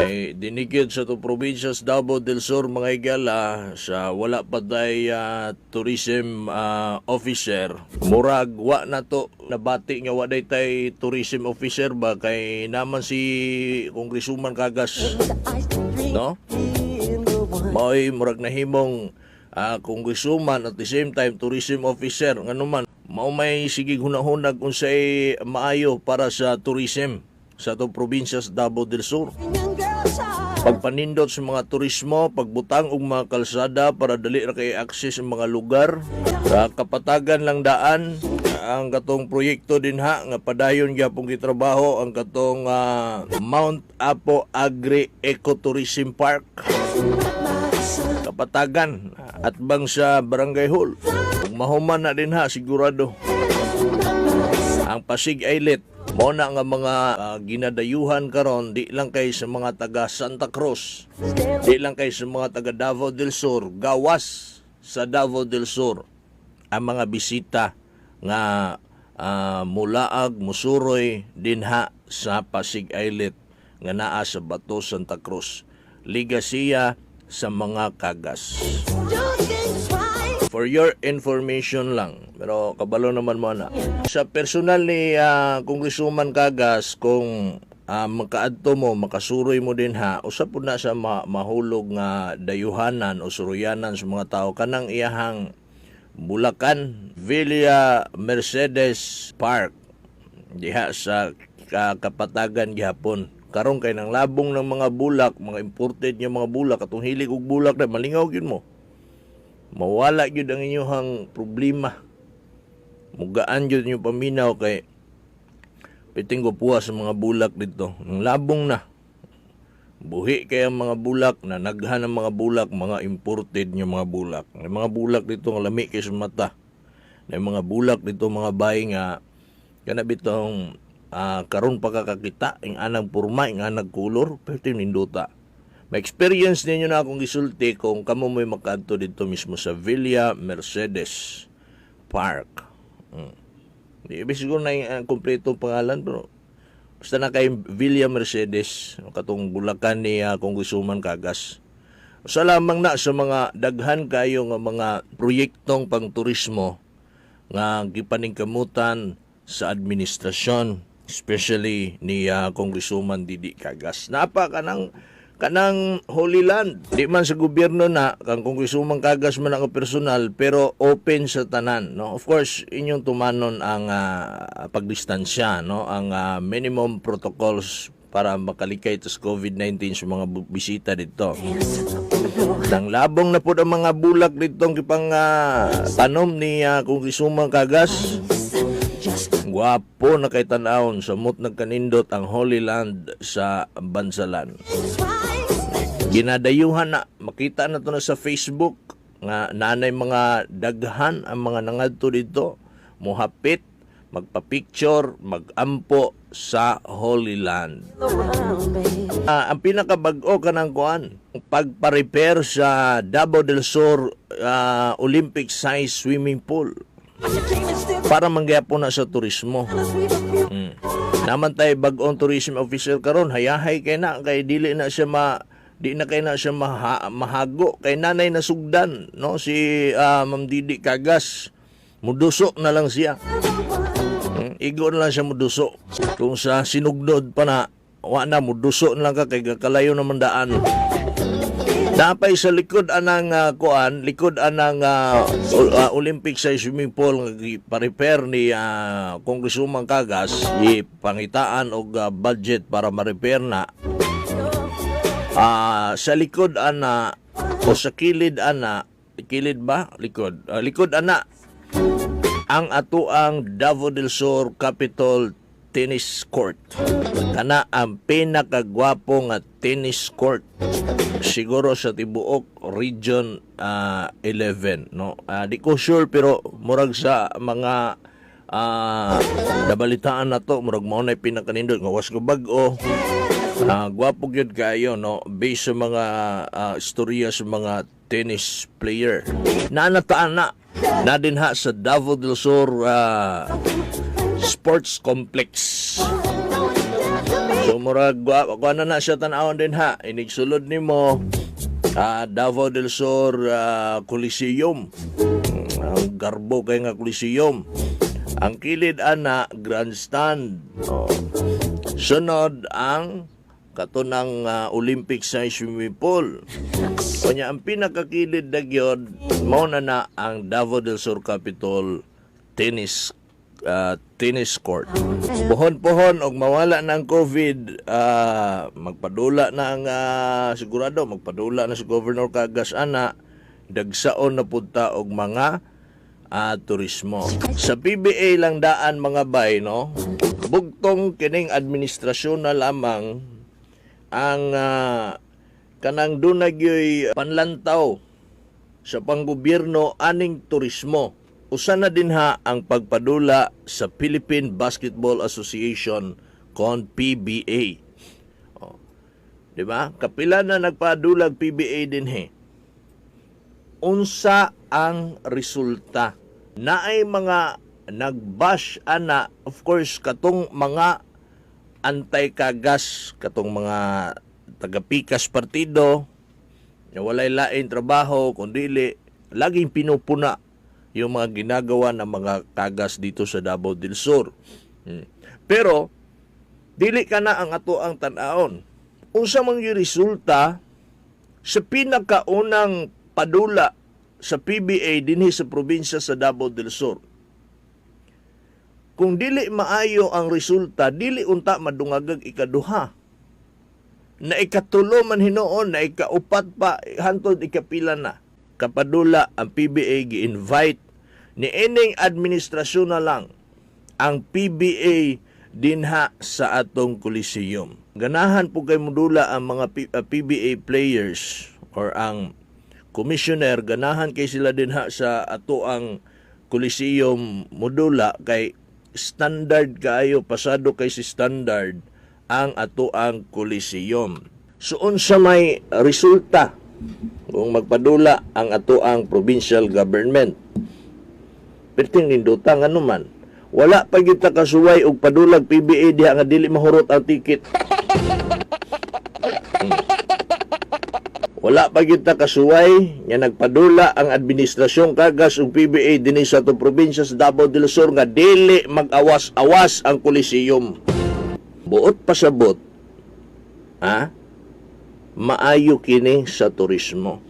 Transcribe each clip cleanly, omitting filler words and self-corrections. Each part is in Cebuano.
Eh, dinikid sa to probinsya sa Davao del Sur, mga higala, sa wala pa day tourism officer. Murag wa na to nabati nga wa day tay tourism officer ba kay naman si Congresswoman Cagas, no? Mao'y murag nahimong congresswoman, at the same time tourism officer, ngano man mao may sige hunahunag unsay maayo para sa tourism sa atong probinsya sa Davao del Sur, pagpanindot sa mga turismo, pagbutang og mga kalsada para dali ra kay access ang mga lugar. Sa Kapatagan lang daan ang katong proyekto dinha nga padayon gyapon gitrabaho, ang katong Mount Apo Agri Ecotourism Park. Kapatagan at bang sa Barangay Hall. Kung mahuman na dinha, sigurado ang Pasig Islet mo na nga mga ginadayuhan karon, di lang kay sa mga taga Santa Cruz, di lang kay sa mga taga Davao del Sur, gawas sa Davao del Sur ang mga bisita nga mulaag, musuroy dinha sa Pasig Islet nga naa sa Bato, Santa Cruz. Ligasiya sa mga Cagas. For your information lang, pero kabalo naman mo na. Sa personal ni Congresswoman Cagas, kung makaadto mo, makasuroy mo din ha, usa pud na sa mahulog nga dayuhanan o suruyanan sa mga tao kanang iyahang Bulacan, Villa Mercedes Park diha sa Kapatagan gihapon. Karon kay nang labong ng mga bulak, mga imported nga mga bulak, atong hilig og bulak na malingaw gyud mo, mawala gyud ang inyong problema, mugaan gyud inyong paminaw kay piting puwa sa mga bulak dito. Nang labong na, buhi kay ang mga bulak na naghan ang mga bulak, mga imported nga mga bulak. May mga bulak dito nga lami kay sa mata. May mga bulak dito, mga bay, nga kana bitong karon pa kakakita ing anang porma, ing anang kulor, pero nindota. Ma-experience ninyo na akong gisulti kung kamo mo'y makaadto dito mismo sa Villa Mercedes Park. Di ibig siguro na yung kompletong pangalan, pero basta na kay Villa Mercedes, katong bulakan ni Congresswoman Cagas. Sa lamang na sa mga daghan kayo nga mga proyektong pangturismo nga gipaningkamutan sa administrasyon, especially ni Congresswoman Didi Cagas. Napa kanang Holy Land. Di man sa gobyerno na, kang Congresswoman Cagas man ang personal, pero open sa tanan, no? Of course, inyong tumanon ang pagdistansya, no? Ang minimum protocols para makalikay sa COVID-19 sa mga bisita dito. Nang labong na po ang mga bulak ditong gipang tanom ni Congresswoman Cagas. Gwapo na kay tan-awon, samot nagkanindot ang Holy Land sa Bansalan. Ginadayuhan na, makita na to na sa Facebook nga nanay mga daghan ang mga nangadto dito, muhapit, magpa-picture, magampo sa Holy Land. Ang pinakabag-o kanang kuan, pagpa-repair sa Davao del Sur Olympic size swimming pool para mangyapon na sa turismo. Naman tay bag-ong tourism officer karon, hayahay kay na kay dili na siya ma di na kay na siya mahago kay nanay nasugdan, no, si Ma'am Didi Cagas. Muduso na lang siya. Igo na lang siya muduso. Kung sa sinugnod pa na, wa na, muduso na lang ka kay kalayo naman daan. Napay sa likod anang kuan, likod anang Olympic size swimming pool nga gipa-repair ni Congresswoman Cagas, gipangitaan og budget para ma-repair na. Sa likod ana o sa kilid ana, kilid ba? Likod. Likod ana ang atuang Davao del Sur Capitol Tennis Court. Kana ang pinakagwapo nga tennis court siguro sa tibuok Region 11, no? Di ko sure, pero murag sa mga nabalitaan na to, murag mao na pinakanindot nga was ko bag-o. Gwapo gyud kaayo, no, based sa mga istorya sa mga tennis player. Naanataan na na dinha sa Davao del Sur Sports Complex. So murag kuan na na siya tan-awon din ha. Inigsulod nimo Davao del Sur Coliseum. Ang garbo kay nga Coliseum. Ang kilid ana, grandstand. Oh. Sunod ang katunang Olympic size swimming pool. Kanya ang pinakakilid na gyud mao na na ang Davao del Sur Capitol tennis court. Pohon-pohon og mawala na ang COVID, magpadula na ang sigurado magpadula na si Governor Cagas ana, dagsaon na pud ta og mga turismo. Sa PBA lang daan, mga bay, no? Bugtong kining administrasyon na lamang ang kanang dunay gyoy panlantaw sa panggobyerno aning turismo. Usa na din ha ang pagpadula sa Philippine Basketball Association kon PBA. Oh. Di ba? Kapila na nagpadulag PBA din he. Unsa ang resulta? Naay mga nagbash ana, of course katong mga anti-Cagas, katong mga tagapikas partido nga walay lain trabaho kundi laging pinupuna yung mga ginagawa ng mga Cagas dito sa Davao del Sur. Pero dili ka na ang ato ang tan-aon. Unsa man yung resulta sa pinakaunang padula sa PBA dinhi sa probinsya sa Davao del Sur? Kung dili maayo ang resulta, dili unta madungagag ikaduha. Na ikatulo man hinuon, na ikaupat pa, hantod ikapila na. Kapadula ang PBA, gi-invite ni ining administrasyon na lang ang PBA dinha sa atong Coliseum. Ganahan po kay modula ang mga PBA players or ang commissioner, ganahan kay sila dinha sa ato ang Coliseum modula kay standard kaayo, pasado kay si standard ang ato ang Coliseum. So unsa may resulta kung magpadula ang ato ang provincial government? Perting nindota nga man. Wala pa gyud ta kasuway og padulag PBA diha nga dili mahurot ang ticket. Wala pa gyud ta kasuway nga nagpadula ang administrasyon Cagas og PBA dinhi sa atong probinsya sa Davao del Sur nga dili mag-awas-awas ang Coliseum. Buot pasabot, ha? Maayo kini sa turismo.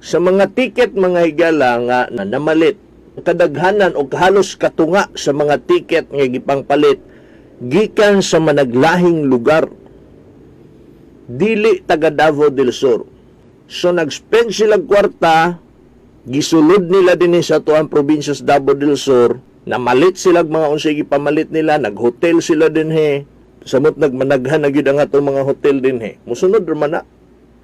Sa mga ticket, mga higala, nga na namalit, kadaghanan o halos katunga sa mga ticket nga gipangpalit gikan sa managlahing lugar, dili taga Davao del Sur. So nag-spend sila kwarta, gisulod nila dinhi sa tuang probinsya sa Davao del Sur, namalit sila mga unsay gipamalit nila, naghotel sila dinhi. Samot nagmanaghan na gyud ang atong mga hotel dinhi. Musunod ra man na.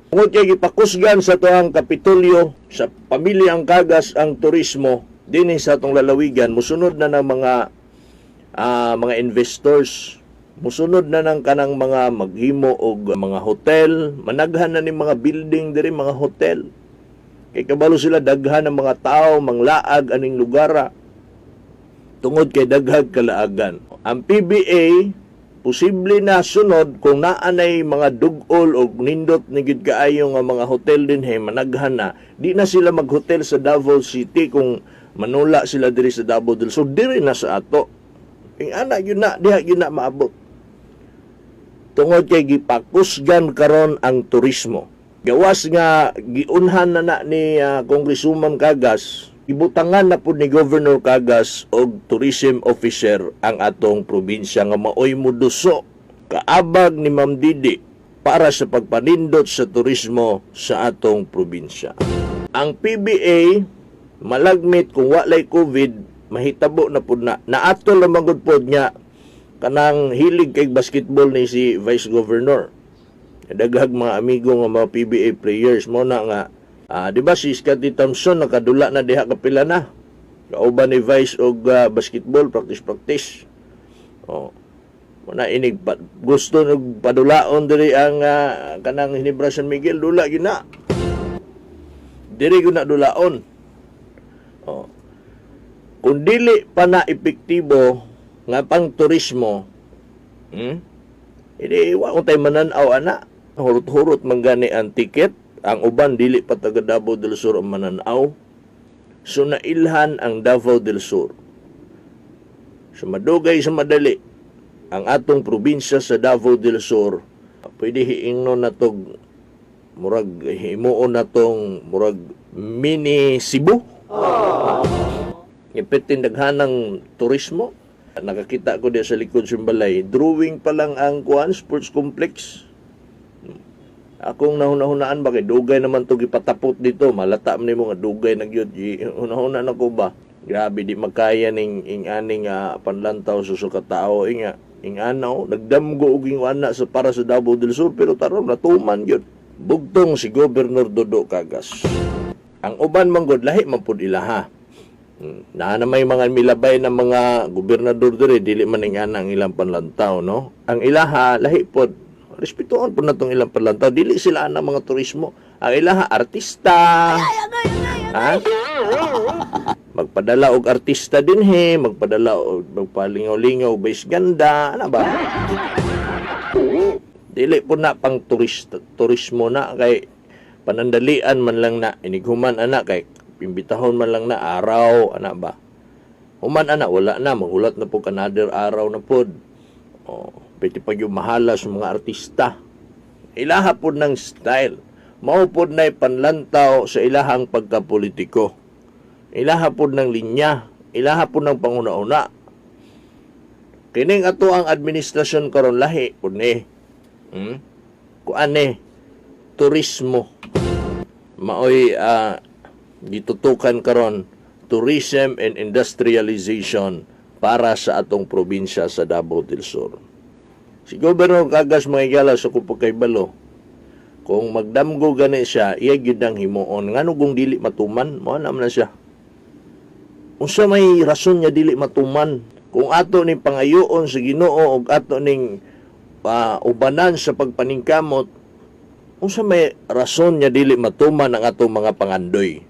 Tungod kay gipakusgan sa tuang Kapitolyo, sa pamilyang Cagas ang turismo dinhi sa atong lalawigan, musunod na ng mga investors, musunod na ng kanang mga maghimo og mga hotel, managhan na ni mga building diri, mga hotel. Kay kabalo sila daghan ng mga tao manglaag aning lugar tungod kay daghag kalaagan. Ang PBA posible na sunod kung naanay mga dugol og nindot ni gid kaayo nga mga hotel dinhi, managhan na, di na sila maghotel sa Davao City kung manula sila diri sa Davao del Sur, diri na sa ato. Ing ana yun na diha yun na maabot tungod kay gipakusgan karon ang turismo. Gawas nga giunhan na na ni Congresswoman Cagas, ibutangan na pud ni Governor Cagas og tourism officer ang atong probinsya nga maoy muduso kaabag ni Ma'am Didi para sa pagpanindot sa turismo sa atong probinsya. Ang PBA malagmit kung walay COVID, mahitabo na pud na. Naato lamang gud pod nga kanang hilig kay basketball ni si Vice Governor. Daghag mga amigo nga mga PBA players mo na nga di ba si Scotty Thompson nakadula na diha kapila na. Kauban ni Vice og basketball practice practice. Oh. Mo na inig pa, gusto nag padulaon diri ang kanang Ginebra San Miguel, dula gyud na. Diri gyud na dulaon. Oh. Kung dili pa na epektibo nga pang turismo, Hindi, wa ko tayo mananaw ana. Hurot-hurot man gani ang ticket. Ang uban dili pa taga Davao del Sur ang mananaw. So nailhan ang Davao del Sur. Sa madugay sa madali, ang atong probinsya sa Davao del Sur, pwede hiingnon na tog murag himuon na tong murag mini Cebu. Ipitin daghanang turismo. Nakakita ko diya sa likod sa balay, drawing pa lang ang kuan sports complex. Akong nahuna-hunaan ba kay dugay naman to gipatapot dito, malata man nimo nga dugay na gyud. Hunahuna na ko ba. Grabe, di makaya ning ing aning panlantaw sa ka tao inga ing anaw nagdamgo og ing ana sa para sa Davao del Sur, pero taron natuman gyud. Bugtong si Governor Dodo Cagas. Ang uban man gud lahi man pud ilaha. Naa na may mga milabay na mga gobernador diri, dili man ing ana ang ilang panlantaw, no? Ang ilaha lahi pod, respetuon pod natong ilang panlantaw, dili sila ana mga turismo. Ang ilaha artista. Ha? Magpadala og artista dinhi, magpadala og magpalingaw-lingaw base ganda, ana ba? Dili po na pang turista, turismo na kay panandalian man lang na inighuman ana kay imbitahon man lang na araw ana ba. Human ana wala na mahulat na po another araw na pod. Oh, pwede pa yung mahala sa mga artista. Ilaha pod ng style. Mao pod na'y panlantaw sa ilahang pagkapolitiko. Ilaha pod ng linya. Ilaha pod ng panguna-una. Kining ato ang administrasyon karon lahi pod ni. Kuan ni turismo. Maoy gitutukan karon, tourism and industrialization para sa atong probinsya sa Davao del Sur. Si Governor Cagas, mga higala, sa akong pagkaibalo, kung magdamgo gani siya, iya gyud ang himuon. Ngano kung dili matuman, mao na man na siya. Unsa may rason niya dili matuman? Kung ato ning pangayoon sa Ginoo ug ato ning ubanan sa pagpaningkamot, unsa may rason niya dili matuman ang atong mga pangandoy?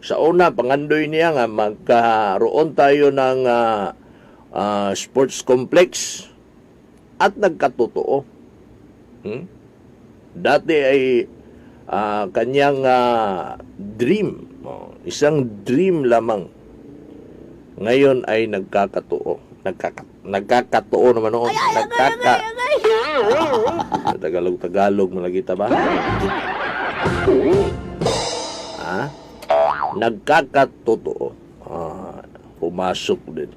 Sa una, pangandoy niya nga magkaroon tayo ng sports complex at nagkatotoo. Dati ay kanyang dream, oh, isang dream lamang. Ngayon ay nagkakatoo. Nagkakatoo naman noon. Nagkaka... Tagalog Tagalog mo lagi ta ba? Ha? Nagkakatotoo. Ah, pumasok din.